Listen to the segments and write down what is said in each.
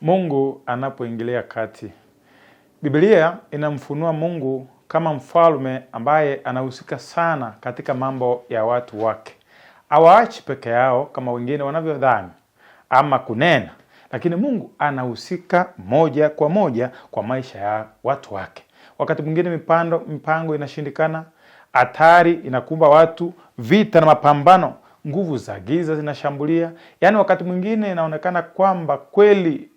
Mungu anapoingilia kati. Biblia inamfunua Mungu kama mfalme ambaye anahusika sana katika mambo ya watu wake. Hawaachi peke yao kama wengine wanavyodhani ama kunena, lakini Mungu anahusika moja kwa moja kwa maisha ya watu wake. Wakati mwingine mipango inashindikana, hatari inakumba watu, vita na mapambano, nguvu za giza zinashambulia. Yaani wakati mwingine inaonekana kwamba kweli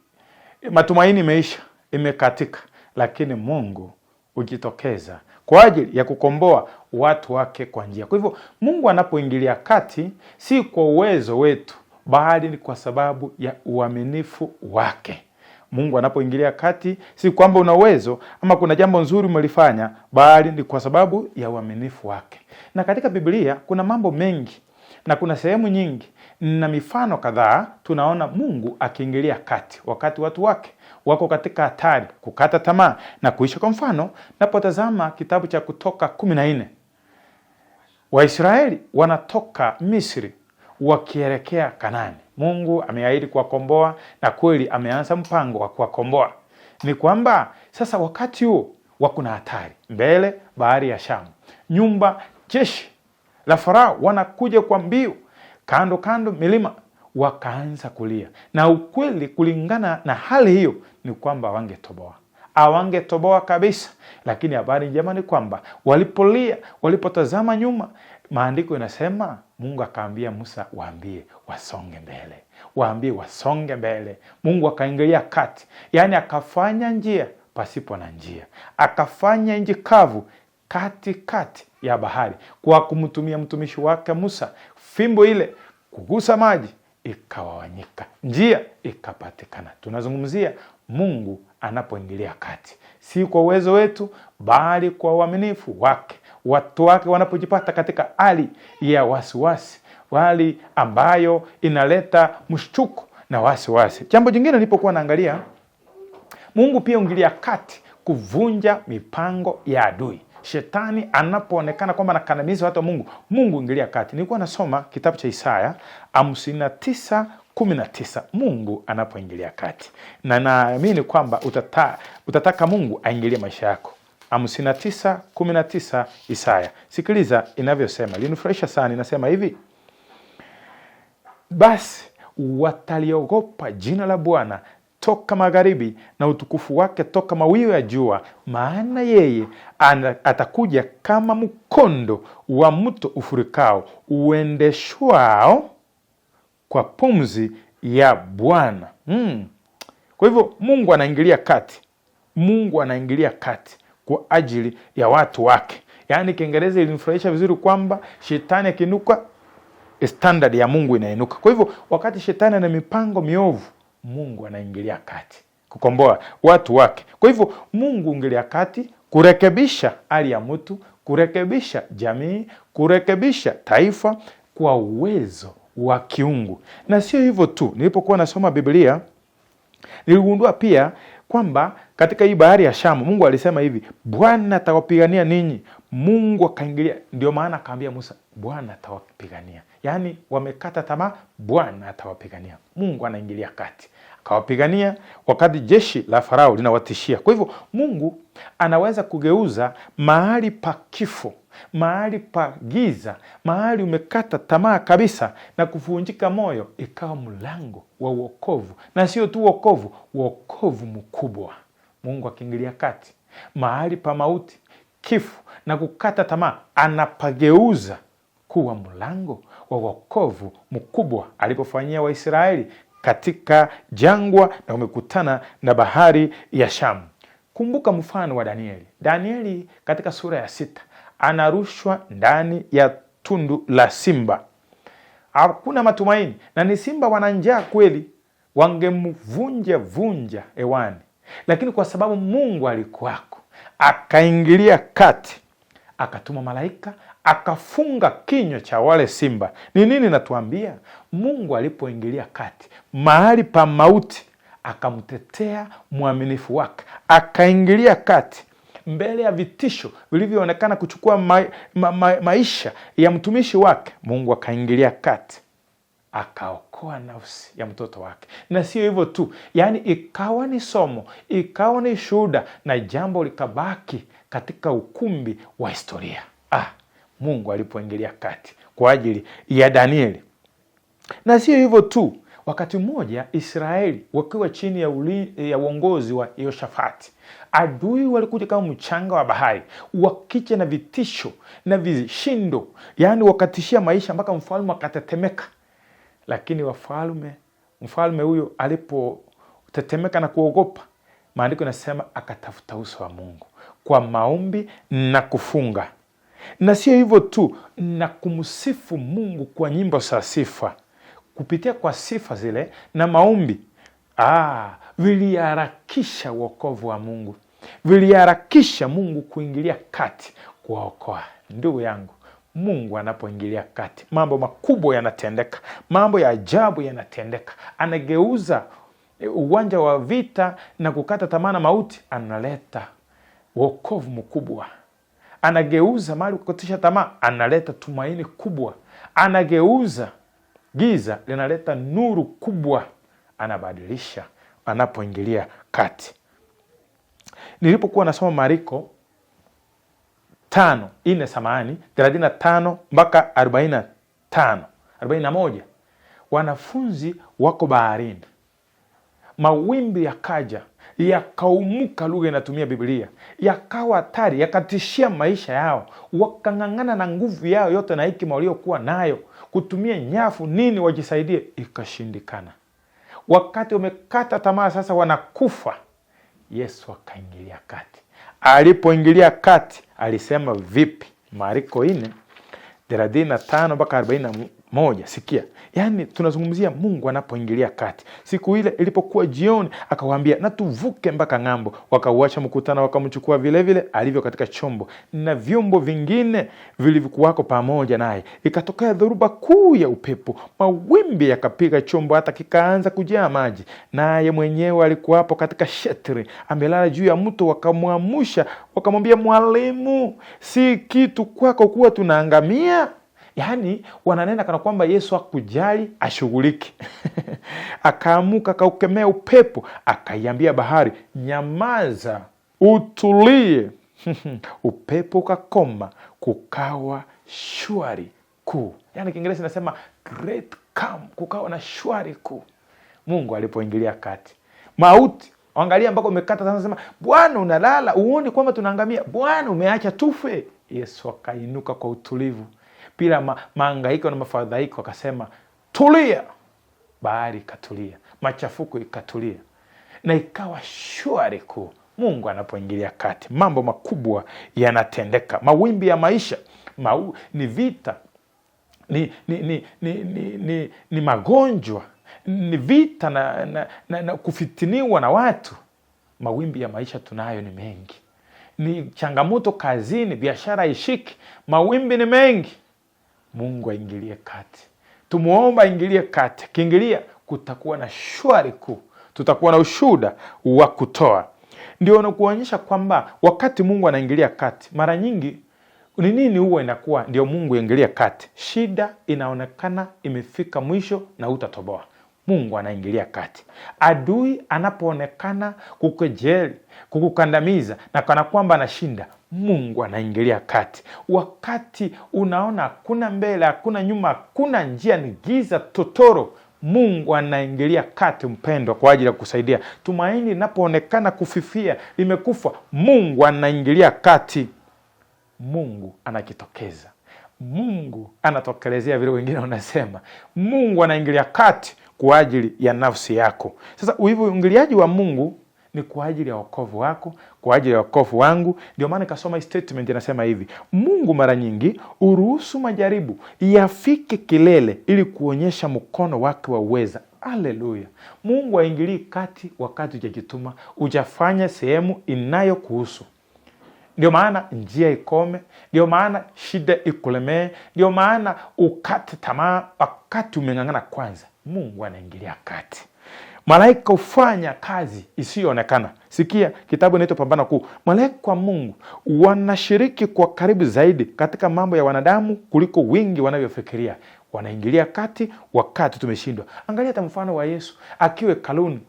matumaini imeisha, imekatika, lakini Mungu hujitokeza kwa ajili ya kukomboa watu wake kwa njia. Kwa hivyo Mungu anapoingilia kati, si kwa uwezo wetu, bali ni kwa sababu ya uaminifu wake. Mungu anapoingilia kati, si kwamba una uwezo ama kuna jambo nzuri umelifanya, bali ni kwa sababu ya uaminifu wake. Na katika Biblia kuna mambo mengi na kuna sehemu nyingi na mifano kadhaa tunaona Mungu akiingilia kati wakati watu wake wako katika hatari, kukata tamaa na kuisha. Kwa mfano, napotazama kitabu cha Kutoka 14, Waisraeli wanatoka Misri wakielekea Kanaani. Mungu ameahidi kuwakomboa na kweli ameanza mpango wa kuwakomboa. Ni kwamba sasa wakati huo wako na hatari mbele, bahari ya Shamu, nyumba jeshi la Farao wanakuja kwa mbio, kando kando milima, wakaanza kulia. Na ukweli kulingana na hali hiyo ni kwamba wangetoboa, hawangetoboa kabisa. Lakini habari njema ni kwamba walipolia, walipotazama nyuma, maandiko inasema Mungu akaambia Musa, waambie wasonge mbele, waambie wasonge mbele. Mungu akaingilia kati, yaani akafanya njia pasipo na njia, akafanya nchi kavu katikati ya bahari kwa kumtumia mtumishi wake Musa. Fimbo ile kugusa maji ikawawanyika, njia ikapatikana. Tunazungumzia Mungu anapoingilia kati, si kwa uwezo wetu, bali kwa uaminifu wake. Watu wake wanapojipata katika hali ya wasiwasi, hali ambayo inaleta mshtuko na wasiwasi. Jambo jingine nilipokuwa naangalia, Mungu pia huingilia kati kuvunja mipango ya adui. Shetani anapoonekana kwamba anakandamiza watu wa Mungu, Mungu huingilia kati. Nilikuwa nasoma kitabu cha Isaya 59:19, Mungu anapoingilia kati, na naamini kwamba utataka Mungu aingilie maisha yako. 59:19 Isaya, sikiliza inavyosema, linifurahisha sana. Inasema hivi: basi wataliogopa jina la Bwana toka magharibi na utukufu wake toka mawio ya jua, maana yeye atakuja kama mkondo wa mto ufurikao, uendeshwao kwa pumzi ya Bwana. Kwa hivyo Mungu anaingilia kati. Mungu anaingilia kati kwa ajili ya watu wake. Yaani Kiingereza ilinifurahisha vizuri kwamba shetani akiinuka, standard ya Mungu inainuka. Kwa hivyo wakati shetani ana mipango miovu, Mungu anaingilia kati kukomboa watu wake. Kwa hivyo Mungu ingilia kati kurekebisha hali ya mtu, kurekebisha jamii, kurekebisha taifa kwa uwezo wa kiungu. Na sio hivyo tu, nilipokuwa nasoma Biblia niligundua pia kwamba katika hii bahari ya Shamu Mungu alisema hivi, Bwana atawapigania ninyi. Mungu akaingilia, ndio maana akaambia Musa, Bwana atawapigania. Yaani wamekata tamaa, Bwana atawapigania. Mungu anaingilia kati, akawapigania wakati jeshi la Farao linawatishia. Kwa hivyo Mungu anaweza kugeuza mahali pa kifo, mahali pa giza, mahali umekata tamaa kabisa na kuvunjika moyo, ikawa mlango wa uokovu. Na sio tu uokovu, uokovu mkubwa. Mungu akiingilia kati mahali pa mauti, kifo na kukata tamaa, anapageuza kuwa mlango wa wokovu mkubwa, alipofanyia Waisraeli katika jangwa na umekutana na bahari ya Shamu. Kumbuka mfano wa Danieli. Danieli katika sura ya 6 anarushwa ndani ya tundu la simba. Hakuna matumaini, na ni simba wana njaa kweli, wangemvunja vunja hewani, lakini kwa sababu Mungu alikuwako, akaingilia kati, akatuma malaika, akafunga kinywa cha wale simba. Ni nini natuambia? Mungu alipoingilia kati mahali pa mauti, akamtetea mwaminifu wake, akaingilia kati mbele ya vitisho vilivyoonekana kuchukua maisha ya mtumishi wake, Mungu akaingilia kati, Akaokoa nafsi ya mtoto wake. Na sio hivyo tu, yaani ikawa ni somo, ikawa ni shuhuda, na jambo likabaki katika ukumbi wa historia. Mungu alipoingilia kati kwa ajili ya Danieli. Na sio hivyo tu, wakati mmoja Israeli wakiwa chini ya uongozi wa Yehoshafati, adui walikuja kama mchanga wa bahari, wakicha na vitisho na vishindo, yaani wakatishia maisha mpaka mfalme akatetemeka. Lakini mfalme huyo alipotetemeka na kuogopa, maandiko yanasema akatafuta uso wa Mungu kwa maombi na kufunga. Na sio hivyo tu, na kumsifu Mungu kwa nyimbo za sifa. Kupitia kwa sifa zile na maombi, viliharakisha wokovu wa Mungu, viliharakisha Mungu kuingilia kati kuwaokoa. Ndugu yangu, Mungu anapoingilia kati, mambo makubwa yanatendeka, mambo ya ajabu yanatendeka. Anageuza uwanja wa vita na kukata tamaa na mauti, analeta wokovu mkubwa. Anageuza mali kukatisha tamaa, analeta tumaini kubwa. Anageuza giza, linaleta nuru kubwa. Anabadilisha anapoingilia kati. Nilipokuwa nasoma Mariko 5:4, 35 mpaka 45, 41, wanafunzi wako baharini, mawimbi yakaja yakaumuka, lugha inatumia Biblia, yakawa hatari, yakatishia maisha yao. Wakang'ang'ana na nguvu yao yote na hekima waliokuwa nayo, kutumia nyafu nini wajisaidie, ikashindikana. Wakati wamekata tamaa, sasa wanakufa, Yesu akaingilia kati. Alipoingilia kati alisema vipi? Mariko 4:35 mpaka 41. Sikia, yaani tunazungumzia Mungu anapoingilia kati. Siku ile ilipokuwa jioni, akawaambia na tuvuke mpaka ng'ambo. Wakauacha mkutano, wakamchukua vile vile alivyo katika chombo, na vyombo vingine vilivyokuwako pamoja naye. Ikatokea dhoruba kuu ya upepo, mawimbi yakapiga chombo hata kikaanza kujaa maji. Naye mwenyewe alikuwapo katika shetri, amelala juu ya mto. Wakamwamsha wakamwambia, Mwalimu, si kitu kwako kuwa tunaangamia? Yaani wananena kana kwamba Yesu hakujali ashughulike. Akaamuka akaukemea upepo, akaiambia bahari, nyamaza, utulie. Upepo ukakoma, kukawa shwari kuu. Yaani Kiingereza inasema great calm, kukawa na shwari kuu. Mungu alipoingilia kati. Mauti, angalia ambako umekata tamaa, sema Bwana unalala, uone kwamba tunaangamia. Bwana umeacha tufe. Yesu akainuka kwa utulivu, bila mahangaiko na mafadhaiko, akasema tulia. Bahari ikatulia, machafuko ikatulia, na ikawa shwari kuu. Mungu anapoingilia kati, mambo makubwa yanatendeka. Mawimbi ya maisha ni vita, ni magonjwa, ni vita na kufitiniwa na watu. Mawimbi ya maisha tunayo ni mengi, ni changamoto kazini, biashara ishiki, mawimbi ni mengi. Mungu aingilie kati, tumuomba aingilie kati. Kiingilia, kutakuwa na shwari kuu, tutakuwa na ushuhuda wa kutoa. Ndio nakuonyesha kwamba wakati Mungu anaingilia kati, mara nyingi ni nini huwa inakuwa ndio Mungu aingilia kati? Shida inaonekana imefika mwisho na utatoboa. Mungu anaingilia kati. Adui anapoonekana kukejeli, kukukandamiza na kana kwamba anashinda, Mungu anaingilia kati. Wakati unaona hakuna mbele, hakuna nyuma, hakuna njia, ni giza totoro, Mungu anaingilia kati, mpendwa, kwa ajili ya kukusaidia. Tumaini linapoonekana kufifia, limekufa, Mungu anaingilia kati. Mungu anajitokeza. Mungu anatokelezea, vile wengine wanasema. Mungu anaingilia kati kwa ajili ya nafsi yako. Sasa uingiliaji wa Mungu ni kwa ajili ya wokovu wako, kwa ajili ya wokovu wangu. Ndio maana nikasoma statement inasema hivi: Mungu mara nyingi uruhusu majaribu yafike kilele ili kuonyesha mkono wake wa uweza. Haleluya. Mungu haingilii kati wakati hujajituma, hujafanya sehemu inayokuhusu. Ndio maana njia ikome, ndio maana shida ikulemee, ndio maana ukate tamaa wakati umeng'ang'ana kwanza. Mungu anaingilia kati. Malaika hufanya kazi isiyoonekana. Sikia kitabu inaitwa Pambano Kuu. Malaika wa Mungu wanashiriki kwa karibu zaidi katika mambo ya wanadamu kuliko wingi wanavyofikiria. Wanaingilia kati wakati tumeshindwa. Angalia hata mfano wa Yesu akiwa hekaluni,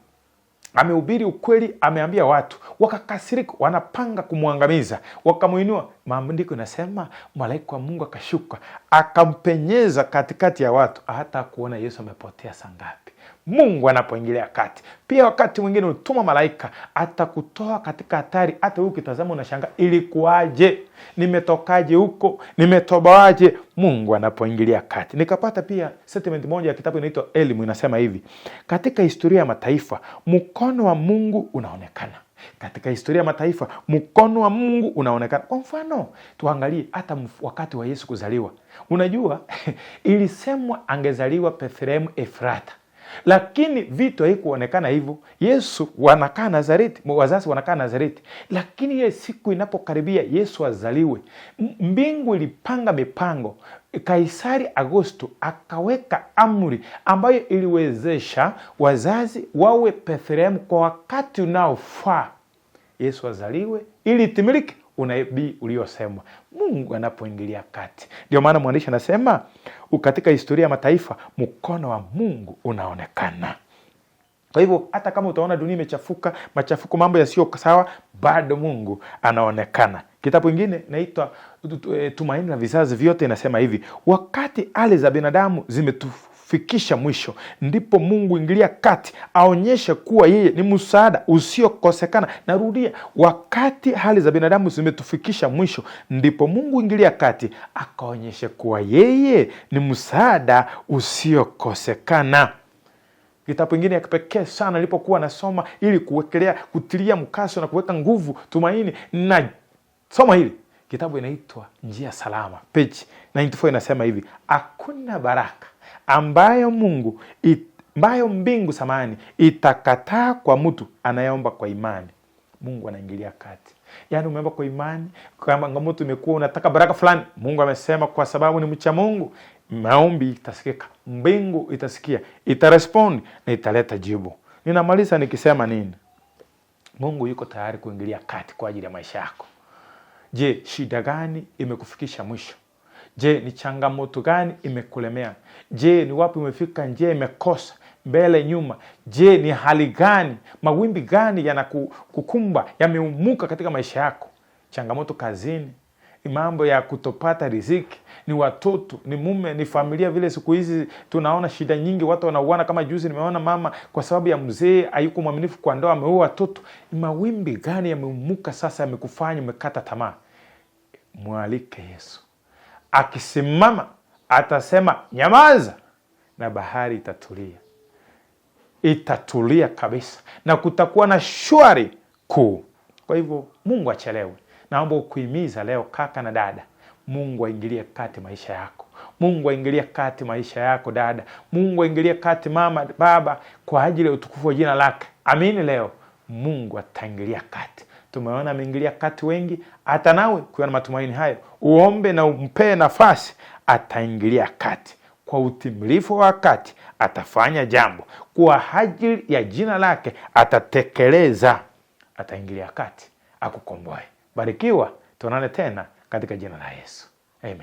amehubiri ukweli, ameambia watu, wakakasirika, wanapanga kumwangamiza, wakamuinua. Maandiko inasema malaika wa Mungu akashuka akampenyeza katikati ya watu, hata kuona Yesu amepotea saa ngapi. Mungu anapoingilia kati. Pia wakati mwingine hutuma malaika atakutoa katika hatari, hata wewe ukitazama unashangaa, ilikuwaje? Nimetokaje huko? Nimetoboaje? Mungu anapoingilia kati. Nikapata pia statement moja ya kitabu inaitwa Elimu, inasema hivi: katika historia ya mataifa mkono wa Mungu unaonekana. Katika historia ya mataifa mkono wa Mungu unaonekana. Kwa mfano tuangalie hata wakati wa Yesu kuzaliwa. Unajua, ilisemwa angezaliwa Bethlehemu Efrata, lakini vitu haikuonekana hivyo. Yesu wanakaa Nazareti, wazazi wanakaa Nazareti, lakini ile siku inapokaribia Yesu azaliwe, mbingu ilipanga mipango. Kaisari Augusto akaweka amri ambayo iliwezesha wazazi wawe Bethlehemu kwa wakati unaofaa Yesu azaliwe ili itimilike unabii uliosemwa. Mungu anapoingilia kati. Ndio maana mwandishi anasema katika historia ya mataifa mkono wa Mungu unaonekana. Kwa hivyo hata kama utaona dunia imechafuka, machafuko, mambo yasiyo sawa, bado Mungu anaonekana. Kitabu kingine naitwa Tumaini la Vizazi Vyote inasema hivi: wakati hali za binadamu zimetufikisha mwisho, ndipo Mungu ingilia kati, aonyeshe kuwa yeye ni msaada usiokosekana. Narudia, wakati hali za binadamu zimetufikisha mwisho, ndipo Mungu ingilia kati, akaonyeshe kuwa yeye ni msaada usiokosekana. Kitabu ingine ya kipekee sana nilipokuwa nasoma ili kuwekelea, kutilia mkaso na kuweka nguvu tumaini, na soma hili kitabu inaitwa Njia Salama, page 94 inasema hivi: hakuna baraka ambayo Mungu ambayo mbingu samani itakataa kwa mtu anayeomba kwa imani. Mungu anaingilia kati. Yaani umeomba kwa imani, kama changamoto imekuwa unataka baraka fulani, Mungu amesema kwa sababu ni mcha Mungu, maombi itasikika, mbingu itasikia, itarespond na italeta jibu. Ninamaliza nikisema nini? Mungu yuko tayari kuingilia kati kwa ajili ya maisha yako. Je, shida gani imekufikisha mwisho? Je, ni changamoto gani imekulemea? Je, ni wapi umefika njia imekosa mbele nyuma? Je, ni hali gani, mawimbi gani yanakukumba, yameumuka katika maisha yako? Changamoto kazini, mambo ya kutopata riziki, ni watoto, ni mume, ni familia. Vile siku hizi tunaona shida nyingi, watu wanauana. Kama juzi nimeona mama kwa sababu ya mzee hayuko mwaminifu kwa ndoa, ameua watoto. Ni mawimbi gani yameumuka sasa, yamekufanya umekata tamaa? Mwalike Yesu. Akisimama atasema nyamaza, na bahari itatulia, itatulia kabisa, na kutakuwa na shwari kuu. Kwa hivyo Mungu achelewe. Naomba ukuhimiza leo kaka na dada, Mungu aingilie kati maisha yako. Mungu aingilie kati maisha yako dada. Mungu aingilie kati mama, baba, kwa ajili ya utukufu wa jina lake. Amini leo Mungu ataingilia kati. Tumeona ameingilia kati wengi, hata nawe kuwa na matumaini hayo, uombe na umpee nafasi, ataingilia kati kwa utimilifu wa wakati. Atafanya jambo kwa ajili ya jina lake, atatekeleza, ataingilia kati akukomboe. Barikiwa, tuonane tena katika jina la Yesu, amen.